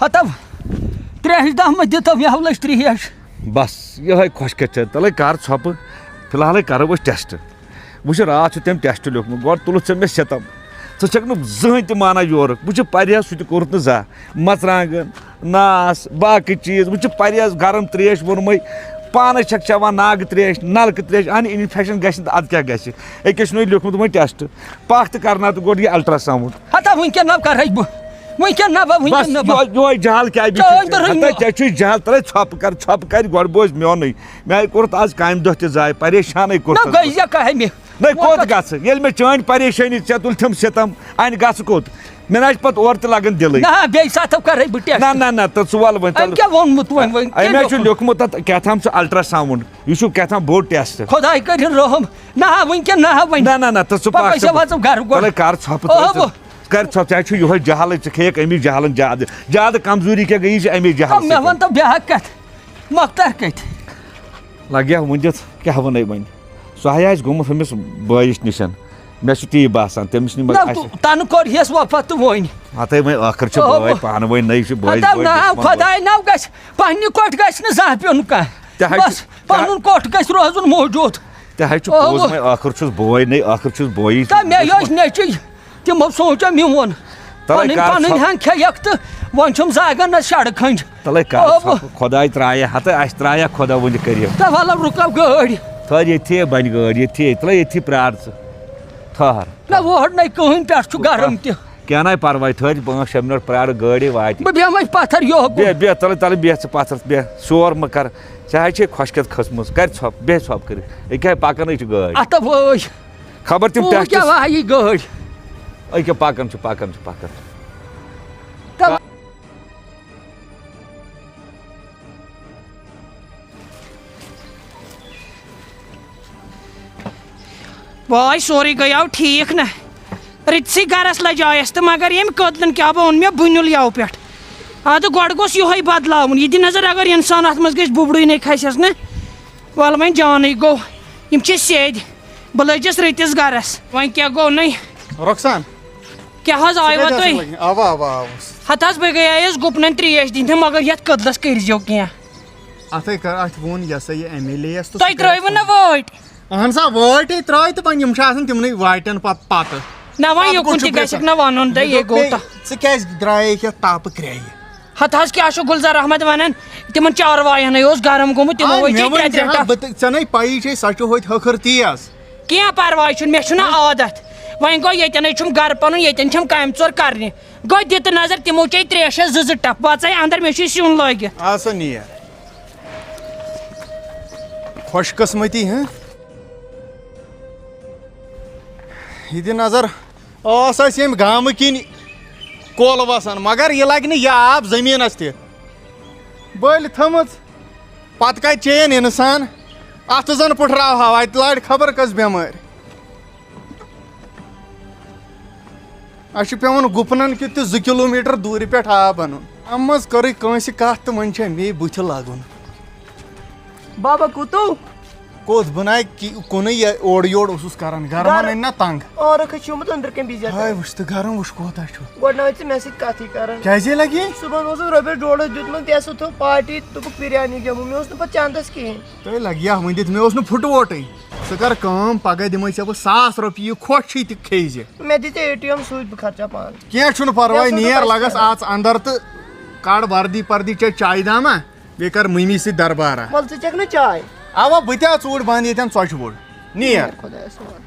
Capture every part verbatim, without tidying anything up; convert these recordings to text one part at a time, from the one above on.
ہتو، ترٛیش دہ مہ دِتو، مےٚ ہاو لٔج ترٛیش۔ بس، یِہوٚے خۄش کَتھ چھےٚ۔ تَلَے کر ژھۄپہٕ، فی الحالٕے کرو أسۍ ٹیسٹ۔ وٕچھ، راتھ چھُ تٔمۍ ٹیسٹ لیوٚکھمُت، گۄڈٕ تُلُتھ ژےٚ مےٚ سِتَم۔ ژٕ چھَکھ نہٕ زٕہٕنۍ تہِ مانان یورُک۔ وٕچھ، پرہیز سُہ تہِ کوٚرُتھ نہٕ زانٛہہ۔ مرژٕوانٛگن، ناس، باقٕے چیٖز۔ وٕچھ، پرہیز، گرم ترٛیش ووٚنمَے، پانَے چھَکھ چٮ۪وان ناگہٕ ترٛیش، نلکہٕ ترٛیش، اَنہِ اِنفٮ۪کشَن گژھِ نہٕ تہٕ اَدٕ کیٛاہ گژھِ؟ أکیٛاہ چھُنَے لیوٚکھمُت وۄنۍ ٹیسٹ۔ پکھ تہٕ کرناو تہٕ گۄڈٕ یہِ الٹراساوُنٛڈ۔ ہتا وٕنکٮ۪ن نہ کرے بہٕ، وٕنکٮ۪ن نہ بہٕ، وٕنکٮ۪ن بس نہ بہٕ۔ یۄ-، یۄہے جہل کیٛاہ چٲنۍ تہٕ بیٚیہِ؟ رٔنۍ ہتا مےٚ۔ ژےٚ چھُے جہل، ترٛٲے ژھۄپہٕ کر، ژھۄپہٕ کر، گۄڈٕ بوز میونُے۔ مےٚ آیہِ کوٚرُتھ آز کامہِ دۄہ تہِ ضایع، پریشانٕے کوٚرُتھ نہ ژٕ۔ گٔے یا کامہِ۔ نہ، کوٚت گژھٕ؟ ییٚلہِ مےٚ چٲنۍ پریشٲنی، ژےٚ تُلتھم سِتم، انہِ گژھٕ کوٚت؟ مےٚ نہ حظ چھِ پتہٕ اورٕ تہِ لگان دِلٕے۔ نہ، بیٚیہِ ساتہٕ کرے بہٕ ٹیسٹ۔ نہ، نہ، نہ، تہٕ ژٕ وَل وۄنۍ، أمۍ تَلہٕ۔ کیٛاہ ووٚنمُت وۄنۍ، وۄنۍ کیٛاہ أمۍ حظ چھُ لیوٚکھمُت؟ لیوٚکھمُت تَتھ کیٛاہ تام سُہ الٹراساوُنٛڈ، یہِ چھُ کیٛاہ تام بوٚڑ ٹیسٹ۔ خۄداے کٔرِنۍ رحم۔ نہ ہا، وٕنکٮ۪ن نہ ہا وۄنۍ۔ نہ، نہ، نہ، تہٕ ژٕ پَکھ پَکھ ژٕ۔ ژےٚ وَژَو گَرٕ گۄڈٕ۔ تَلَے کَر ژھۄپہٕ، تَلَے اوہو۔ ژٕ کَر ژھۄپہٕ، ژےٚ حظ چھُ یِہوٚے جہلٕے، ژٕ کھیٚیَکھ أمی جہلَن زیادٕ، زیادٕ کمزوٗری کیٛاہ گٔیی چھِ أمی جہلہٕ تہٕ مےٚ سۭتۍ۔ وَن تہٕ بیٛاکھ کَتھ، مۄختار کَتہِ؟ لَگہِ ہا وٕنہِ دِتھ، کیٛاہ وَنَے وۄنۍ؟ سُہ ہا آسہِ گوٚمُت ہُمِس بٲیِس نِش۔ مےٚ چھُ تی باسان، تٔمِس نِش نہ، اَسہِ تُ-، تَنہٕ کوٚر ہیٚس وۄپَتھ تہٕ وۄنۍ۔ ہَتَے وۄنۍ ٲخٕر چھِ اوہو۔ بٲے پانہٕ ؤنۍ، نٔے چھِ بٲے، ہَتہٕ بٲے نہ، دُشمَن بٲے۔ خۄداے نہ گژھِ، پنٛنہِ کۄٹھِ گژھِ نہٕ زانٛہہ پیوٚن کانٛہہ۔ تہِ حظ چھُ، بس، تہِ حظ پنُن کۄٹھ گژھِ روزُن موجود۔ تہِ حظ چھُ اوہو۔ پوٚز، وۄنۍ ٲخٕر چھُس بوے، نَے ٲخٕر چھُس بویی۔ تہٕ مےٚ یوٚژھ نیٚچِوۍ، تِمو سونٛچا میون۔ تَلَے پنٕنۍ، کر پنٕنۍ سۄ۔ ہن کھیٚیَکھ تہٕ وۄنۍ چھُم زاگن نہ شرٕ کھنٛج۔ تَلَے کر اوہو۔ سۄ۔ خۄداے ترٛایہِ ہا تہٕ اَسہِ ترٛایہِ ہا خۄدا وٕنہِ کٔرِتھ۔ تہٕ وَلہٕ رُکاو گٲڑۍ۔ ٹھٔہر ییٚتھی بَنہِ گٲڑۍ، ییٚتھی، تَلَے ییٚتھی پرٛار ژٕ۔ ٹھٔہر۔ نہ ووہر نَے کٕہٕنۍ، پٮ۪ٹھ چھُ گرم تہِ۔ کینٛہہ نَے پَرواے، ٹھٔہر پانٛژھ شےٚ مِنٹ پرٛار، گٲڑی واتہِ۔ بہٕ بیٚہمَے پَتھر یوکُن۔ بیٚہہ، بیٚہہ، تَلَے، تَلَے بیٚہہ ژٕ پَتھر، بیٚہہ، شور مہٕ کر۔ ژےٚ حظ چھے خۄشکٮ۪تھ کھٔژمٕژ، کر ژھۄپ، بیٚہہ ژھۄپ کٔرِتھ۔ أکیٛاہ پَکان ہے چھِ گٲڑۍ۔ اَتھ وٲے۔ خبر تِم پوٗ ٹیسٹ۔ کیٛاہ وایہِ گٲڑۍ؟ أکیٛاہ پَکان چھِ، پَکان چھِ، پَکان چھِ۔ تہٕ واے، سورُے گٔیو ٹھیٖک نہ؟ رٕتسٕے گرس لجایس تہٕ مگر ییٚمۍ کٔدلن کیٛاہ بہٕ اوٚن مےٚ بُنیُل یَوٕ پٮ۪ٹھ۔ اَدٕ گۄڈٕ گوٚژھ یِہوٚے بدلاوُن۔ یہِ دِ نظر، اگر اِنسان اَتھ منٛز گژھِ بُبڑُے نے کھسٮ۪س نہ، وَلہٕ وۄنۍ جانٕے گوٚو۔ یِم چھِ سیٚدۍ۔ بہٕ لٔجِس رٕتِس گرس۔ وۄنۍ کیٛاہ گوٚو نَے؟ رۄخسان، کیٛاہ حظ ژٕ آیوا کَتہِ تُہۍ؟ آسَکھ لٔگِتھ؟ اَوا، اَوا، آوُس۔ ہتہٕ حظ، بہٕ گٔیایس گُپنن ترٛیش دِنہِ، مگر یتھ کٔدلس کٔرۍزیو کینٛہہ۔ اَتھَے کر، اَتھ ووٚن یہِ ہسا یہِ ایم ایل اے یَس تہٕ سُہ تۄہہِ کَرِ ترٛٲیوٕ نہ وٲٹۍ؟ اہن سا، وٲٹۍ ہے ترٛٲے تہٕ وۄنۍ یِم چھِ آسان تِمنٕے واٹٮ۪ن پہ-، پتہٕ۔ نہ وۄنۍ پتہٕ یُکُن کُس چھُ تہِ گژھِ پرٛژھان؟ نہ وَنُن تۄہہِ، مےٚ یے دوٚپ، گوٚو مے، تۄہہِ۔ ژٕ کیٛازِ درٛایے یَتھ تاپہٕ کرٛیہِ؟ ہتہٕ حظ، کیٛاہ چھُ گُلزار احمد ونان؟ تِمن چاروایَن ہے اوس گرم گوٚمُت، تِمو آ، وٲتۍ مےٚ یہِ وۄنۍ ترٛےٚ تہِ ترٛےٚ ہا، ٹپھ۔ بہٕ تہِ، ژےٚ نے پَیی چھے، سۄ چھِ ہوٚتہِ ۂکھٕر تیز۔ کینٛہہ پرواے چھُنہٕ، مےٚ چھُنہ عادت۔ وۄنۍ گوٚو ییٚتٮ۪ن ہے چھُم گرٕ پَنُن، ییٚتٮ۪ن چھَم کامہِ ژور کرنہِ۔ گوٚو دِ تہٕ نظر، تِمو چے ترٛیشَس زٕ زٕ ٹپھ، بہٕ ژَے اندر، مےٚ چھُے سیُن لٲگِتھ۔ آ سا نیر۔ خۄش قٕسمتی، ہہ؟ یہِ دِ نظر۔ ٲس اَسہِ ییٚمہِ گامہٕ کِنۍ کۄل وَسان، مگر یہِ لَگہِ نہٕ یہِ آب زٔمیٖنَس تہِ۔ بٔلۍ تھٲمٕژ، پَتہٕ کَتہِ چیٚیَن اِنسان؟ اَتھٕ زَن پُٹھراوہاو، اَتہِ لارِ خبر کۄس بٮ۪مٲرۍ۔ اَسہِ چھُ پٮ۪وان گُپنَن کیُتھ تہِ زٕ کِلوٗ میٖٹر دوٗرِ پٮ۪ٹھ آب اَنُن۔ اَمہِ منٛز کٔرٕے کٲنٛسہِ کَتھ تہٕ وۄنۍ چھےٚ مے بٕتھِ لَگُن۔ بابا کوٚتو؟ کوٚت؟ بہٕ نَے کی-، کُنُے یہِ اورٕ یورٕ اوسُس کران، گرٕ گرٕ۔ وَنٕنۍ نہ تنٛگ۔ عٲرَق ہے چھُ آمُت أنٛدرٕ کَنۍ بِزٮ۪تھ۔ ہاے وٕچھ تہٕ گرم وٕچھ کوٗتاہ چھُ۔ گۄڈٕ نہ ٲسۍ ژٕ مےٚ سۭتۍ کَتھٕے کران۔ کیٛازِ لگی؟ صُبحن اوسُس رۄپیَس ڈۄڈ ہَتھ دیُتمُت، تہِ ہسا تھوٚو پارٹی، دوٚپُکھ بِریانی دِمو، مےٚ اوس نہٕ پَتہٕ چَندَس کِہیٖنۍ۔ تۄہہِ لگہِ ہا وۄنۍ دِتھ، مےٚ اوس نہٕ پھُٹووٹٕے۔ ژٕ کر کٲم، پگاہ دِمَے ژےٚ بہٕ ساس رۄپیہِ، یہِ خۄش چھُے تہِ کھیٚیہِ زِ۔ مےٚ دِ ژےٚ اے ٹی ایم سۭتۍ، بہٕ خرچاو پانہٕ۔ کینٛہہ چھُنہٕ پرواے، کینٛہہ چھُنہٕ نیر پرواے۔ لگس اَژ اندر تہٕ کڑ وردی پردی، چے چایہِ دامہ۔ بیٚیہِ کر مٔمی سۭتۍ دربارہ۔ وَلہٕ ژٕ چٮ۪کھ نہٕ چاے؟ اوا، بہٕ تہِ آسہٕ ژوٗرۍ بنٛد ییٚتٮ۪ن ژۄچہِ ووٚڑ۔ نیر۔ خۄدایَس حوالہٕ۔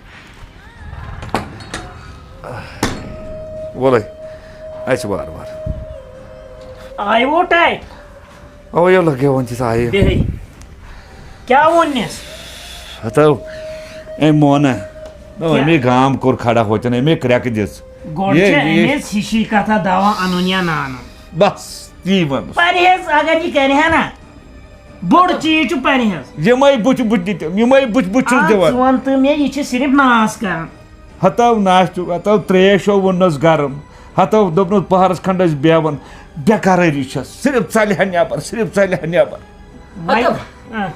وَلَے، اَسہِ وارٕ وارٕ۔ آیہِ ووٹے؟ اَوا، یہِ لَگے وۄنۍ تہِ آیہِ۔ بیٚہے۔ کیٛاہ ووٚننَس؟ ہَتو، أمۍ مونہ۔ نہ، کیٛاہ؟ أمۍ گام کوٚر کھڑا ہوتٮ۪ن، أمۍ کرٛٮ۪کہٕ دِژ۔ گۄڈٕ یے، چھِ یے۔ أمِس ہِشی کَتھا دَوا اَنُن یا نہ اَنُن۔ بس، تی وَنُس۔ پرہیز اگر یہِ کرِ ہا نا، بوٚڑ چیٖز چھُ پرہیز۔ یِمے بُتھِ بُتھِ دِتِم، یِمے بُتھِ بُتھِ چھُس آ، دِوان۔ ژٕ وَن تہٕ مےٚ، یہِ چھِ صرف ناس کران۔ ہتو ناشتُک، ہتو ترٛیش ہو ووٚننَس گرم، ہتو دوٚپنَس پہرس کھنڈ ٲسۍ بیٚہوان، بے قرٲری چھس، صرف ژَلہِ ہا نٮ۪بر، صرف ژَلہِ ہا نٮ۪بر۔ وۄنۍ، ہتو۔ آ۔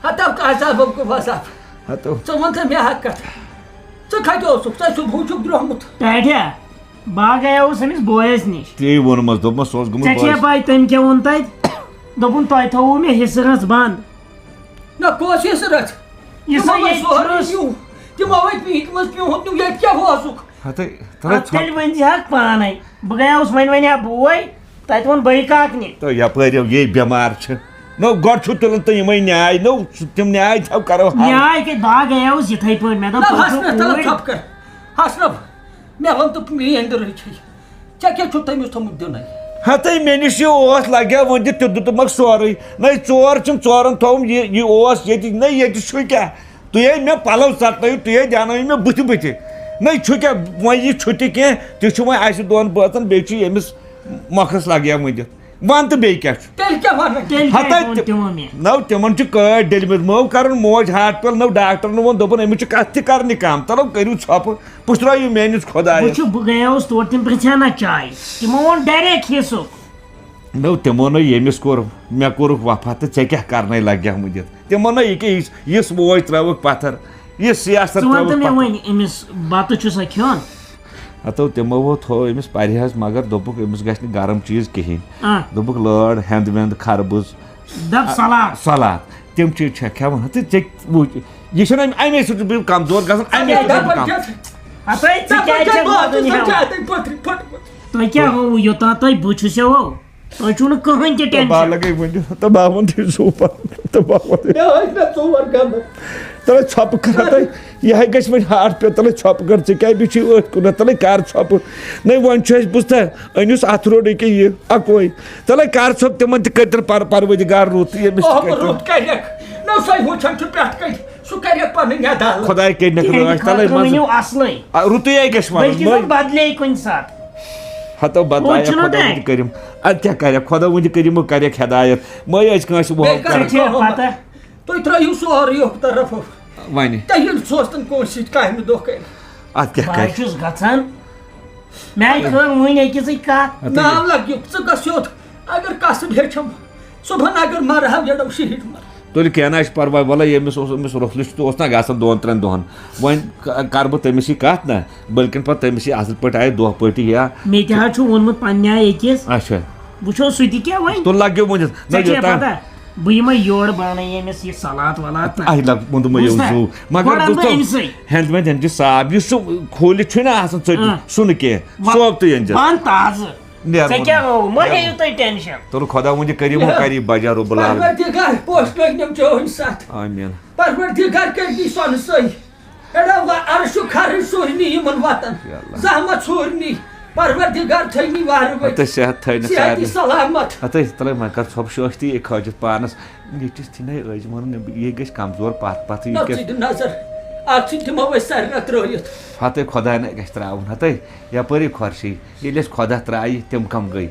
ہتو عذابو کو عذاب۔ ہتو۔ ژٕ وَن تہٕ مےٚ اکھ کتھ، ژٕ کتہِ اوسُکھ؟ ژٕ صُبحُے چھُکھ درٛامُت۔ ٹاٹھیا۔ بہٕ ہا گٔیوس أمِس بویَس نِش۔ تی ووٚنمَس، دوٚپمَس، سُہ اوس گوٚمُت ژےٚ چھےٚ بویَس۔ پَے تٔمۍ کیٛاہ ووٚن تَتہِ؟ دوٚپُن، "تۄہہِ تھوٚوُ مےٚ حِصہٕ رَژھ بنٛد۔" نہ، کۄس حِصہٕ رَژھ؟ یُس تِمو وۄنۍ ییٚتہِ سورُے چھُس۔ نیوٗ۔ تِمو وۄنۍ پیٖنتہِ منٛز پیوٗنت نیوٗ، ییٚتہِ کیٛاہ اوسُکھ؟ ہَتَے، تَلَے اَدٕ تیٚلہِ ژٕ ؤنۍ زِ حق پانَے۔ بہٕ گٔیوس، وۄنۍ وَنہِ ہا بوے، تَتہِ ووٚن بٔے کاکنہِ۔ تہٕ یَپٲرۍ یِم یے بٮ۪مار چھِ۔ نو، گۄڈٕ چھُ تُلُن تہٕ یِمَے نیاے، نو، سُہ تِم نیاے تھاو کَرو حل۔ نیاے کَتہِ؟ بہٕ ہا گٔیوس یِتھَے پٲٹھۍ، مےٚ دوٚپ، نہ، تُہۍ چھِو حسنہ، تَلہٕ اوٗرۍ۔ ژھۄپہٕ کر۔ حسنہ، مےٚ وَن تہٕ میٛٲنۍ دٔرٕے چھے۔ ژےٚ کیٛاہ چھُتھ تٔمِس تھوٚمُت دیُنَے؟ ہَتَے مےٚ نِش یہِ اوس لَگیٛاو وۄنۍ دِتھ، تہِ دیُتمَکھ سورُے۔ نَے ژور چھِم ژورَن تھوٚوُم، یہِ، یہِ اوس ییٚتہِ، نَے ییٚتہِ چھُ کیٛاہ؟ تُہۍ ہے مےٚ پَلَو ژَٹنٲیِو، تُہۍ ہے دیٛانٲیِو مےٚ بٕتھِ بٕتھِ۔ نَے چھُ کیٛاہ، وۄنۍ یہِ چھُ تہِ کینٛہہ، تہِ چھُ وۄنۍ اَسہِ دۄن بٲژَن، بیٚیہِ چھُ ییٚمِس مۄکھَس لَگیٛاو وۄنۍ دِتھ۔ وَن تہٕ بیٚیہِ کیٛاہ چھُ؟ تیٚلہِ کیٛاہ وَنَکھ؟ تیٚلہِ ہَتَے کیٛازِ ووٚن تہِ-، تِمو مےٚ؟ نو، تِمَن چھِ کٲڑۍ ڈٔلمٕتۍ، مو کَرُن موج ہاٹ پٮ۪ل، نو ڈاکٹرَن ووٚن، دوٚپُن، أمِس چھِ کَتھ تہِ کَرنہِ کَم، تَلو کٔرِو ژھۄپہٕ۔ پُشراوِو میٲنِس خۄدایَس۔ وٕچھِو، بہٕ گٔیوس تور، تِم پرٛژھِ ہا نہ چاے۔ تِمو ووٚن ڈایریکٹ حِصُک۔ نو، تِمو نہ ییٚمِس کوٚر، مےٚ کوٚرُکھ وفا تہٕ ژےٚ کیٛاہ کرنے لگہِ ہا وُنہِ؟ تِمو نہ یہِ کیٛاہ یِژھ، یِژھ موج ترٲوٕکھ پتھر، یِژھ سیاست ژٕ وَن تہٕ ترٲوٕکھ مےٚ پتھر۔ وۄنۍ، أمِس بَتہٕ چھُسا کھیوٚن؟ ہتو، تِمو ووٚن، تھوو أمِس پرہیز، مگر دوٚپُکھ، أمِس گژھِ نہٕ گرم چیٖز کِہینۍ۔ آ۔ دوٚپُکھ، لٲر، ہٮ۪نٛد وٮ۪نٛد، خربٕز، دپ آ، سلاد۔ سلاد۔ تِم چیٖز چھا کھٮ۪وان؟ تہٕ ژےٚ وٕچھ، یہِ چھُنہٕ اَمہِ، اَمے سۭتۍ چھُس بہٕ کمزور گژھان، اَمے سۭتۍ چھُس بہٕ کم۔ ہتٲے، ژٕ کیٛازِ چھَکھ وَدُن ہٮ۪وان؟ تۄہہِ کیٛاہ ہووُ یوٚتام تۄہہِ بہٕ چھُس ہٮ۪وو؟ تۄہہِ چھُو نہٕ کٕہٕنۍ تہِ تہٕ بہٕ ٹٮ۪نشن۔ لگے وۄنۍ، تہٕ بہٕ وَنہٕ تہِ سُہ پَنُن، تہٕ بہٕ وَنہٕ۔ مےٚ ٲسۍ نہ ژور گنٛدٕ۔ تَلے ژھۄپہٕ کَر تَے، یہِ ہے گژھِ وۄنۍ ہارٹ پیوٚن، تَلے ژھۄپہٕ کَر، ژےٚ کیٛازِ بیٚیہِ چھُے أتھۍ کُنَتھ، تَلے کَر ژھۄپہٕ۔ نَے وۄنۍ چھُ اَسہِ بوٗزتھا، أنِو سا اَتھٕ روٚٹ ییٚکیٛاہ یہِ اَکوے، تَلے کَر ژھۄپہٕ، تِمَن تہِ کٔرۍتَن پر-، پروردگار رُت، ییٚمِس تہِ اوہ، کٔرۍتَن۔ رُت کَرٮ۪کھ۔ نہ، سۄے وٕچھان چھُ پٮ۪ٹھ کَنہِ، سُہ کَرٮ۪کھ پَنٕنۍ عدالت۔ خۄداے کٔرِنَکھ تِہِنٛدِ رٲچھ، تَلے خٲطرٕ منٛزٕ۔ ؤنِو اَصلٕے۔ آ، رُتُے ہے گژھِ وَنُن، بٔلکہِ مٲلۍ۔ زَن بدلے کُنہِ ساتہٕ۔ ہتو بدلایہ روٗد چھُنہ خۄدا تۄہہِ؟ وٕنہِ کٔرِم۔ اَدٕ کیٛاہ کَرٮ۪کھ؟ خۄدا وٕنہِ کٔرِم، وۄنۍ کَرٮ۪کھ ہدایت۔ مٲلۍ ٲسۍ کٲنٛسہِ وۄہَو بیٚیہِ کَران۔ کَرٮ۪کھ ژےٚ چھےٚ پَتہ؟ تُہۍ ترٛٲیِو سورُے اُکھ طرف۔ وَنہِ۔ تۄہہِ ییٚلہِ سوزتَن کٲنٛسہِ سۭتۍ کامہِ دۄہ کَرِ۔ اَدٕ کیٛاہ بہٕ کَرِ؟ حظ چھُس گژھان۔ مےٚ آیہِ کٲم وٕنۍ أکِس سۭتۍ کَتھ۔ اَدٕ ژٕ نام لَگ یُک، ژٕ گژھ یوٚت۔ اگر قصد ہیٚچھَم، صُبحن اگر مَرٕ ہا، یَڈَو شہیٖد مَرٕ۔ تُلہِ کینٛہہ نہ، اَسہِ چھُ پَرواے، وَلہٕ ییٚمِس اوس، أمِس روٚف لِسٹ اوس نہ گژھان دۄن ترٛٮ۪ن دۄہَن۔ وۄنۍ ک-، کَرٕ بہٕ تٔمِس یہِ کَتھ نہ، بٔلکِن پَتہٕ تٔمِس یہِ اَصٕل پٲٹھۍ آیہِ دۄہ پٲٹھۍ یا۔ مےٚ تہِ حظ چھُ ووٚنمُت پنٛنہِ آیہِ أکِس۔ اچھا۔ وٕچھو سُہ تہِ کیٛاہ وَنہِ۔ تُل لَگیو ؤنِتھ۔ نہ، ژےٚ چھےٚ یوٚتام پَتہ، بہٕ یِمَے یورٕ، بہٕ اَنَے ییٚمِس یہِ سَلاد وَلاد نہ۔ اَسہِ لَگ-، ووٚن دوٚپمَے یِم بوٗزتھا؟ زُو۔ مگر گۄڈٕ اَنہٕ بہٕ دوستو، أمۍ سٕے۔ ہٮ۪نٛد وٮ۪نٛد ہٮ۪نٛد چھِ صاف، یُس سُہ کھوٗلِتھ چھُے نہ آسان ژٔٹِتھ، اۭں۔ سُہ نہٕ کینٛہہ، وَ-، سُہ آو تُہۍ أنۍ زِ۔ وَن تازٕ۔ نیر ژےٚ ووٚن۔ کیٛاہ گوٚو؟ مہ نیر ہیٚیِو ووٚن۔ تُہۍ ٹٮ۪نشَن۔ تُلہٕ خۄدا وٕنہِ کٔرِو، وۄنۍ کَرِ یہِ بجا رۄب العالمین۔ پروردگار، پوش لٲگۍ نِم چٲنۍ سَتھ۔ آمیٖن۔ پروردگار کٔرۍ دی سۄنہٕ سٲہی۔ اڑا وا-، عرشُک خرٕچ سوٗرنی یِمَن وَتَن۔ یا اللہ۔ زحمت سوٗرنی۔ پروردگار تھٲینی وارٕ ؤتھۍ۔ ہتہٕ صحت تھٲینَس صحت سارنٕے۔ سلامت۔ ہتہٕ تَلَے وۄنۍ کر ژھۄپہٕ شٲشتی یہِ کھٲجِتھ پانَس۔ نیٚچِس تھی نَے أزۍ ووٚن نہٕ، یہِ گژھِ کمزور پَتھ پَتھٕے، یہِ نہ کیٛاہ؟ ژٕ دِ نظر۔ اَتھ سۭتۍ دِمو أسۍ سَرِ نہ ترٛٲیِتھ۔ ہتَے خۄداے نَے گژھِ ترٛاوُن، ہتَے یَپٲرۍ خۄرشی۔ ییٚلہِ اَسہِ خۄدا ترٛایہِ، تِم کَم گٔے؟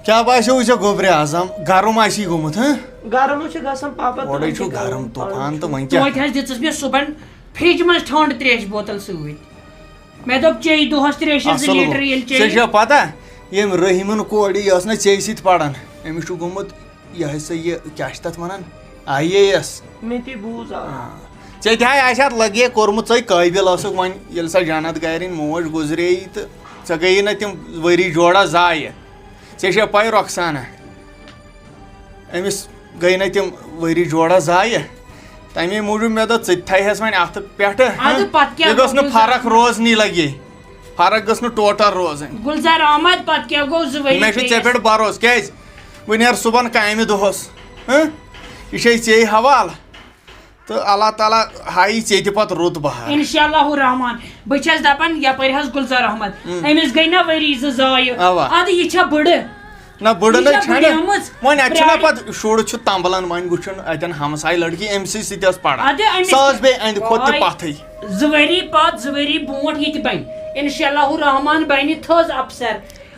کیٛاہ باسیٚو ژےٚ گوٚبرِ اعظم؟ گرم آسی گوٚمُت، ہہ؟ گرم چھُ گژھان، پاپا، اورَے تُلان چھُ تہِ گرم گرم، طوفان پَلو تہٕ چھُ۔ وۄنۍ کیٛاہ؟ توتہِ حظ دِژٕس مےٚ صُبحن فرجہِ منٛز ٹھنٛڈ ترٛیش بوتل سۭتۍ۔ مےٚ دوٚپ، چیٚیہِ دۄہس ترٛیشہِ زٕ اَصٕل لیٖٹر گوٚو۔ ییٚلہِ ژےٚ چیٚیہِ۔ چھےٚ پَتہ، ییٚمۍ رحیٖمن کورِ یہِ ٲس نہ ژےٚ سۭتۍ پَران، أمِس چھُ گوٚمُت یہِ ہسا یہِ، کیٛاہ چھِ تَتھ وَنان؟ I A S. مےٚ تہِ بوٗز، آ۔ ژےٚ تہِ ہاے آسہِ اَتھ لگے کوٚرمُت، ژٕے قٲبِل ٲسٕکھ وۄنۍ، ییٚلہِ سۄ جنت گارِنۍ موج گُزرے تہٕ ژےٚ گٔیی نہ تِم ؤری جوڑا ضایع۔ ژےٚ چھےٚ پَے رۄخسانہ، أمِس گٔے نہ تِم ؤری جوڑا ضایع۔ تَمے موٗجوٗب مےٚ دوٚپ، ژٕ تہِ تھایہَس وۄنۍ اَتھٕ پٮ۪ٹھٕ، اَدٕ ہہ؟ پَتہٕ کیٛاہ یہِ گوٚژھ نہٕ گوٚو؟ فرق روزنی لگے، فرق گٔژھ نہٕ ٹوٹل روزٕنۍ۔ گُلزار احمد، پَتہٕ کیٛاہ گوٚو؟ زٕ ؤری مےٚ چھُ ژےٚ بیٚیِس۔ پٮ۪ٹھ بھروسہٕ، کیٛازِ؟ بہٕ نیرٕ صُبحن کامہِ دۄہَس، ہہ؟ یہِ چھے ژے حوالہٕ۔ تہٕ اللہ تعالیٰ ہایی ژےٚ تہِ پتہٕ رُت بہار۔ انشاء اللہ الرحمن۔ بہٕ چھَس دَپان، یَپٲرۍ حظ گُلزار احمد، اۭں۔ أمِس گٔے نہ ؤری زٕ ضایع۔ اَوا۔ اَدٕ یہِ چھا بٕڑٕ؟ نہ، بٕڑٕ یہِ نَے چھا چھَنہٕ۔ بٕڑیمٕژ؟ وۄنۍ اَتہِ چھُنہ پرٛارِ۔ پَتہٕ شُر چھُ تَمبلان، وۄنۍ وٕچھُن اَتٮ۪ن ہمساے لڑکی، أمۍ سٕے سۭتۍ ٲس پَران۔ اَدٕ أمِس سۄ ٲس بیٚیہِ أہنٛدِ کھۄتہٕ تہِ وای۔ پَتھٕے۔ زٕ ؤری پَتہٕ، زٕ ؤری برونٛٹھ یہِ تہِ بَنہِ۔ انشاء اللہ الرحمن بَنہِ تھٔز افسر۔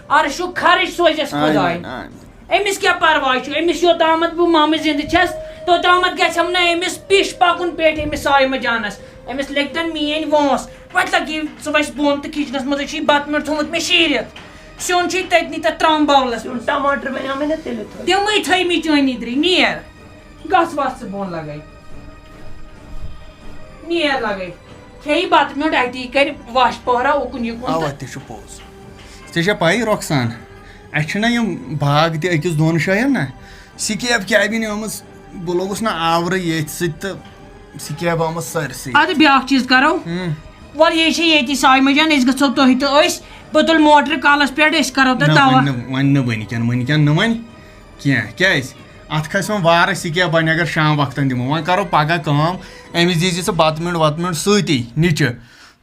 عرشُک خرٕچ سوزٮ۪س آمین، خۄداے۔ آمین۔ أمِس کیٛاہ پرواے چھُ؟ أمِس یوٚتامَتھ بہٕ مامہٕ زِندٕ چھَس، توٚتامَتھ گژھٮ۪م نہٕ أمِس پِش پَکُن پیٚٹھۍ أمِس صایمہٕ جانَس۔ أمِس لٔگۍتَن میٛٲنۍ وٲنٛس۔ وۄنۍ لَگہِ ژٕ وَسہِ بۄن تہٕ کِچنَس منٛزٕے چھُے بَتہٕ میوٚنٛڈ تھوٚمُت مےٚ شیٖرِتھ۔ سیُن چھُے تٔتنی تَتھ ترٛامہٕ باولَس منٛز۔ ٹماٹر بَنیو مےٚ نہ تیٚلہِ تھوٚد۔ تِمٕے تھٲیمٕتۍ چٲنی درٕے۔ نیر۔ گژھ وَس ژٕ بۄن لَگَے۔ نیر لَگَے۔ کھیٚیہِ بَتہٕ میوٚنٛڈ اَتی، کَرِ وَش پوہرا اُکُن یِکُن آ، تہٕ۔ تہِ چھُ پوٚز۔ ژےٚ چھےٚ پَیی، رۄخسان، اَسہِ چھِنہ یِم باغ تہِ أکِس دۄن جایَن نہ؟ سِکیب کیبِن آمٕژ، بہٕ لوٚگُس نہ آورٕ ییٚتھۍ سۭتۍ تہٕ سِکیب آمٕژ سٲرسٕے۔ اَدٕ بیٛاکھ چیٖز کَرو۔ ہُم۔ وَلہٕ یے چھِ ییٚتی سایمہٕ جان، أسۍ گژھو تُہۍ تہٕ أسۍ۔ بہٕ تُلہٕ موٹر کالَس پٮ۪ٹھ، أسۍ کَرو تۄہہِ نہ، دَوا۔ وۄنۍ نہٕ، وۄنۍ نہٕ وٕنکٮ۪ن، وٕنکٮ۪ن نہٕ وۄنۍ۔ کینٛہہ۔ کیٛازِ؟ اَتھ کھسہِ وۄنۍ وارٕ سِکیب، وۄنۍ اگر شام وقتن دِمو، وۄنۍ کرو پگاہ کٲم، أمِس دیٖزِ ژٕ بتہٕ میوٚنٛڈ وتہٕ میوٚنٛڈ سۭتی نِچہِ،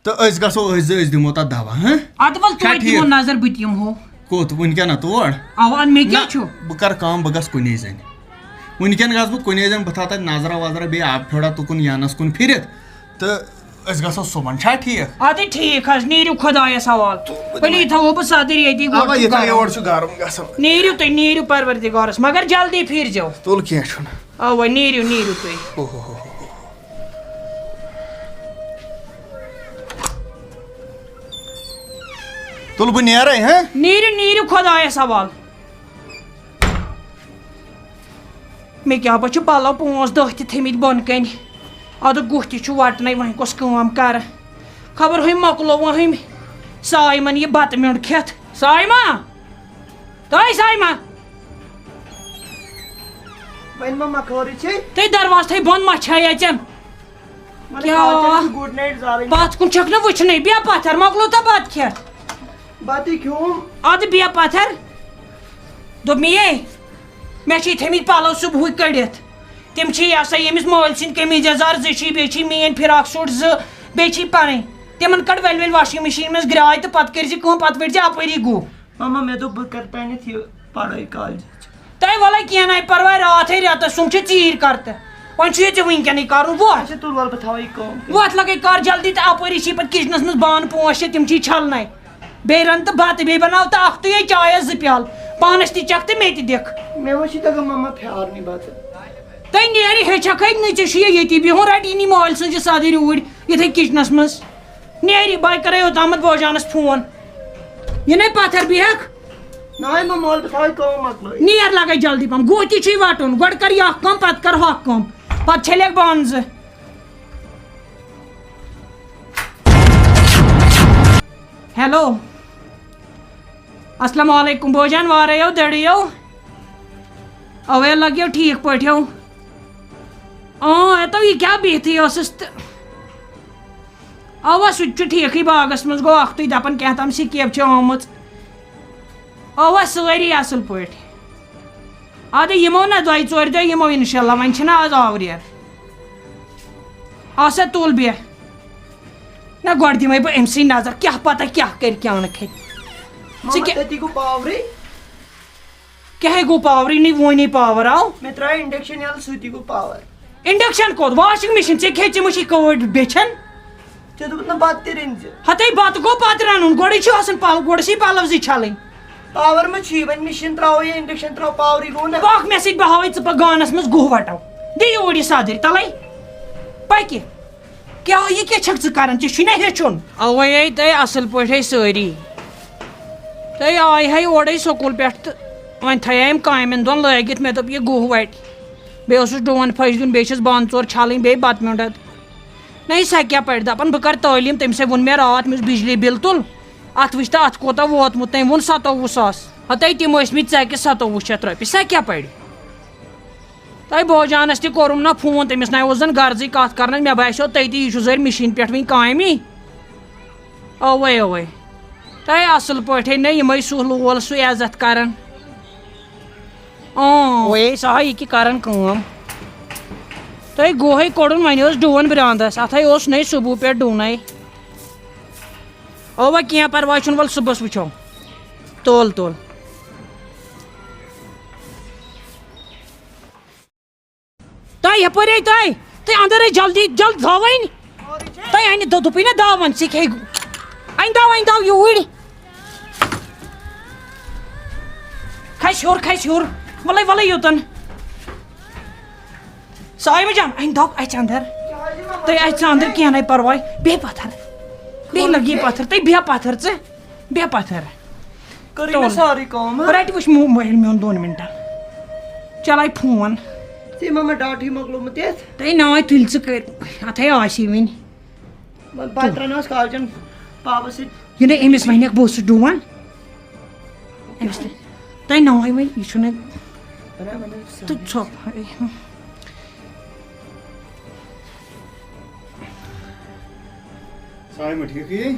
تہٕ أسۍ گژھو أتھۍ زٕ، أسۍ دِمو تَتھ دوا، ہہ؟ اَدٕ وَلہٕ چھا توتہِ دِمو ٹھیٖک؟ نظر، بہٕ تہِ یِمہٕ ہو۔ کوٚت؟ وٕنکٮ۪ن ہا تور؟ اَوا، مےٚ کیٛاہ نہ، چھُ؟ بہٕ کرٕ کٲم، بہٕ گژھٕ کُنے زٔنۍ۔ وٕنکٮ۪ن گژھٕ بہٕ کُنے زٔنۍ، بہٕ تھاوٕ تَتہِ نظرا وظرا، بیٚیہِ آبہٕ پھیوٚڑا تُکُن یَنَس کُن پھِرِتھ، تہٕ أسۍ گژھو صُبحن، چھا ٹھیٖک؟ اَدٕ ٹھیٖک حظ، نیٖرِو خۄدایَس حوالہٕ۔ تُل بہٕ تیٚلہِ دِمہٕ۔ تھاوو بہٕ صدٕر ییٚتی اَوا، گۄڈٕ یہِ تھاو گرم۔ یور چھُ گرم گژھان۔ نیٖرِو تُہۍ، نیٖرِو پروردگارَس، مگر جلدی پھیٖرزیو۔ تُل کینٛہہ چھُنہٕ۔ اَوا، نیٖرِو، نیٖرِو تُہۍ۔ اوہ، اوہ، اوہ، اوہ۔ تُل بہٕ نیرَے، ہہ؟ نیٖرِو، نیٖرِو خۄدایَس حوالہٕ۔ مےٚ کیٛاہ پَتہٕ چھِ پَلو پانٛژھ دَہ تہِ تھٲمٕتۍ بۄن کَنہِ۔ اَدٕ گُہہ تہِ چھُ وَٹنَے، وۄنۍ کۄس کٲم کَرٕ؟ خبر ہُمۍ مۄکلووٕ ہُمۍ سایمَن یہِ بَتہٕ میوٚنٛڈ کھٮ۪تھ۔ سایمہ! تۄہہِ سایمہ! وۄنۍ ما مۄکلٲرٕے ژےٚ؟ تُہۍ دروازٕ تھٲے بۄن، ما چھے اَژٮ۪ن؟ وۄنۍ کیٛاہ؟ خاطر چھُ good night زالٕنۍ۔ پَتھ کُن چھَکھ نہٕ وٕچھنٕے، بیٚہہ پَتھَر، مۄکلو تہٕ بَتہٕ کھٮ۪تھ۔ بَتہٕ کھیوٚم۔ اَدٕ بیٚہہ پَتھَر۔ دوٚپ مےٚ، یے، مےٚ چھِ یِتھَے مٕتۍ پَلو صُبحُے کٔڑِتھ۔ تِم چھِ یہِ ہسا ییٚمِس مٲلۍ سٕنٛدۍ قمیٖض یَزار زٕ چھی، بیٚیہِ چھی میٛٲنۍ فراک سوٗٹ زٕ، بیٚیہِ چھی پَنٕنۍ۔ تِمَن کَڑ ؤلۍ ؤلۍ washing machine منٛز گرٛاے تہٕ پَتہٕ کٔرۍ زِ کٲم، پَتہٕ ؤٹۍ زِ اَپٲری گُہہ۔ ماما، مےٚ دوٚپ بہٕ کَرٕ پنٛنِتھ یہِ پَڑھٲے کالجِچ۔ تۄہہِ وَلَے کینٛہہ نَے پَرواے، راتھٕے رٮ۪تَس سُم چھِ ژیٖرۍ کَرتہٕ۔ وۄنۍ چھُ یہِ ژےٚ وٕنۍکٮ۪نٕے کَرُن وۄتھ۔ اچھا، تُل وَلہٕ بہٕ تھاوَے یہِ کٲم کٔرِتھ۔ وۄتھ لَگَے کَر جلدی تہٕ اَپٲری چھی پَتہٕ کِچنَس منٛز بانہٕ پانٛژھ شےٚ، تِم چھی چھَلنَے۔ بیٚیہِ رَن تہٕ بَتہٕ، بیٚیہِ بَناو تہٕ اَکھتُے یے چایَس زٕ پیالہٕ۔ پانَس تہِ چَکھ تہٕ مےٚ تہِ دِکھ۔ مےٚ ما چھِ تَگان ماما پھیٛارنٕے بَتہٕ۔ تُہۍ نیرِ ہیٚچھَکھ ہے نہٕ، ژےٚ چھُ یہِ ییٚتی بِہُن، رَٹہِ یہِ نہٕ مٲلۍ سٕنٛز یہِ صدٕرۍ اوٗرۍ، یِتھَے کِچنَس منٛز۔ نیرِ، بہٕ کَرَے اوٚتامَتھ بوجانَس فون۔ یہِ نَے پَتھَر بیٚہَکھ۔ نہ، مےٚ مول بہٕ تھاوَے کٲم مۄکلٲیِتھ۔ نیر لَگَے جلدی پَہَم، گُہہ تہِ چھُے وَٹُن، گۄڈٕ کَر یہِ اَکھ کٲم، پَتہٕ کَر ہُہ اَکھ کٲم، پَتہٕ چھٔلِکھ بانہٕ زٕ۔ ہیلو۔ السلام علیکم بوجان، وارے یو دڑیو۔ اوے لگیو ٹھیک پٲٹھیو۔ اۭں، اتو یہ کیا بہتھی ٲسٕس تہٕ۔ اوا، سُہ تہِ چھُ ٹھیکھٕے، باغس منٛز گوٚو اکھتُے دپان کینٛہہ تام سکیب چھِ آمٕژ۔ اوا، سٲری اصل پٲٹھۍ۔ ادٕ یِمو نہ دۄیہِ ژورِ دۄہہِ یِمو انشاءاللہ، وۄنۍ چھِنہ آز آوریر۔ آسا تُل بیٚہہ۔ نہ گۄڈٕ دِمے بہٕ أمۍ سٕے نظر، کیٛاہ پتہ کیٛاہ کرِ کیٛاہ نہٕ کرِ۔ ژٕ ماما، کیٛاہ، تٔتی گوٚو پاورٕے۔ کیٛاہ گوٚو پاورٕے نٕے، وۄنۍ پاور آو؟ مےٚ ترٛایہِ induction یَلہٕ، سُہ تہِ گوٚو پاور۔ Induction کوٚت؟ Washing machine، ژےٚ کھیٚیہِ ژےٚ مٔشی کٲڑۍ بیٚچھن؟ ژےٚ دوٚپُتھ نہٕ بَتہٕ تہِ رٔنۍ زِ۔ ہتے بَتہٕ گوٚو پَتہٕ رَنُن، گۄڈَے چھُ آسان پَل-، گۄڈٕ چھِ پَلَو زٕ چھَلٕنۍ۔ پاور ما چھُے؟ وۄنۍ مِشیٖن ترٛاوو یا induction ترٛاوو، پاورٕے گوٚو نہ۔ پَکھ مےٚ سۭتۍ، بہٕ ہاوَے ژٕ پَتہٕ گانَس منٛز گُہہ وَٹَو۔ دِ یوٗرۍ یہِ صدٕرۍ تَلَے۔ پَکہِ۔ کیٛاہ یہِ کیٛاہ چھَکھ ژٕ کَران؟ ژےٚ چھُے نہ ہیٚچھُن۔ اَوَے آے تۄہہِ اَصٕل پٲٹھۍ سٲری۔ تۄہہِ آے ہے اورَے سکوٗل پٮ۪ٹھ تہٕ وۄنۍ تھایے أمۍ کامٮ۪ن دۄن لٲگِتھ۔ مےٚ دوٚپ، یہِ گُہہ وَٹہِ۔ بیٚیہِ اوسُس ڈوٗن پھٔج دیُن، بیٚیہِ چھِس بانہٕ ژور چھَلٕنۍ، بیٚیہِ بَتہٕ میوٚنٛڈ۔ نہ، یہِ سا کیٛاہ پَرِ؟ دَپان، بہٕ کَرٕ تعلیٖم۔ تٔمِس ہے ووٚن مےٚ راتھ، مےٚ اوس بجلی بِل تُل، اَتھ وٕچھ تہٕ اَتھ کوٗتاہ ووتمُت۔ تٔمۍ ووٚن سَتووُہ ساس۔ ہَتَے تِم ٲسۍ مٕتۍ ژَکہِ سَتووُہ شیٚتھ رۄپیہِ۔ سا کیٛاہ پَرِ؟ تۄہہِ بوجانَس تہِ کوٚرُم نہ فون، تٔمِس نہ اوس زَن غرضٕے کَتھ کَرنَس۔ مےٚ باسیو تٔتی، یہِ چھُ زٔرۍ مِشیٖن پٮ۪ٹھ وٕنہِ کامہِ۔ اَوَے، اَوَے۔ تۄہہِ اَصٕل پٲٹھۍ نہ یِمَے سُہ لول سُہ عزت کَران۔ اۭں۔ وۄنۍ سا یہِ کہِ کران کٲم۔ تۄہہِ گوہے کوٚڑُن، وۄنۍ اوس ڈوٗن برٛانٛدَس، اَتھَے اوس نَے صُبحُ پٮ۪ٹھ ڈوٗنَے۔ اَوا، کینٛہہ پَرواے چھُنہٕ، وَلہٕ صُبحَس وٕچھو۔ تُل، تُل۔ تۄہہِ یَپٲرۍ ہے تۄہہِ، تُہۍ اَندَر ہے جلدی، جلد تھاوٕنۍ۔ تۄہہِ اَنہِ دۄ-، دوٚپُے نہ دَو وَن، ژٕ کھے۔ اَنہِ دَو، اَنہِ دَو یوٗرۍ۔ کھَسہِ ہیوٚر، کھَسہِ ہیوٚر۔ وَلَے، وَلَے یوٚتَن۔ صاحبہٕ جان، اَنہِ دَو اَژِ اَندَر۔ تُہۍ اَژِ اَندَر، کینٛہہ نَے پَرواے۔ بیٚہہ پَتھَر۔ بیٚہہ لَگی پَتھَر۔ تُہۍ بیٚہہ پَتھَر ژٕ۔ بیٚہہ پَتھَر۔ کٔرٕے مےٚ تُل۔ سٲرٕے کٲم، ہہ؟ رَٹہِ وٕچھ موبایل میون دۄن مِنٹَن۔ چلاے فون۔ ژےٚ ما مےٚ ڈاٹٕے مۄکلومُت یَتھ؟ تَے ناے تُلۍ ژٕ کٔرۍ، اَتھَے آسی وٕنہِ۔ بہٕ ترٛاوناوس کالچن پاپس سۭتۍ۔ یہِ نَے أمِس وَنٮ۪کھ بہٕ اوسُس ڈُوان۔ أمِس تہِ تۄہہِ ناوٕے وۄنۍ، یہِ چھُنہٕ بناو، بناو، تہٕ ژھۄپہٕ۔ سایمہٕ ٹھیٖکٕے۔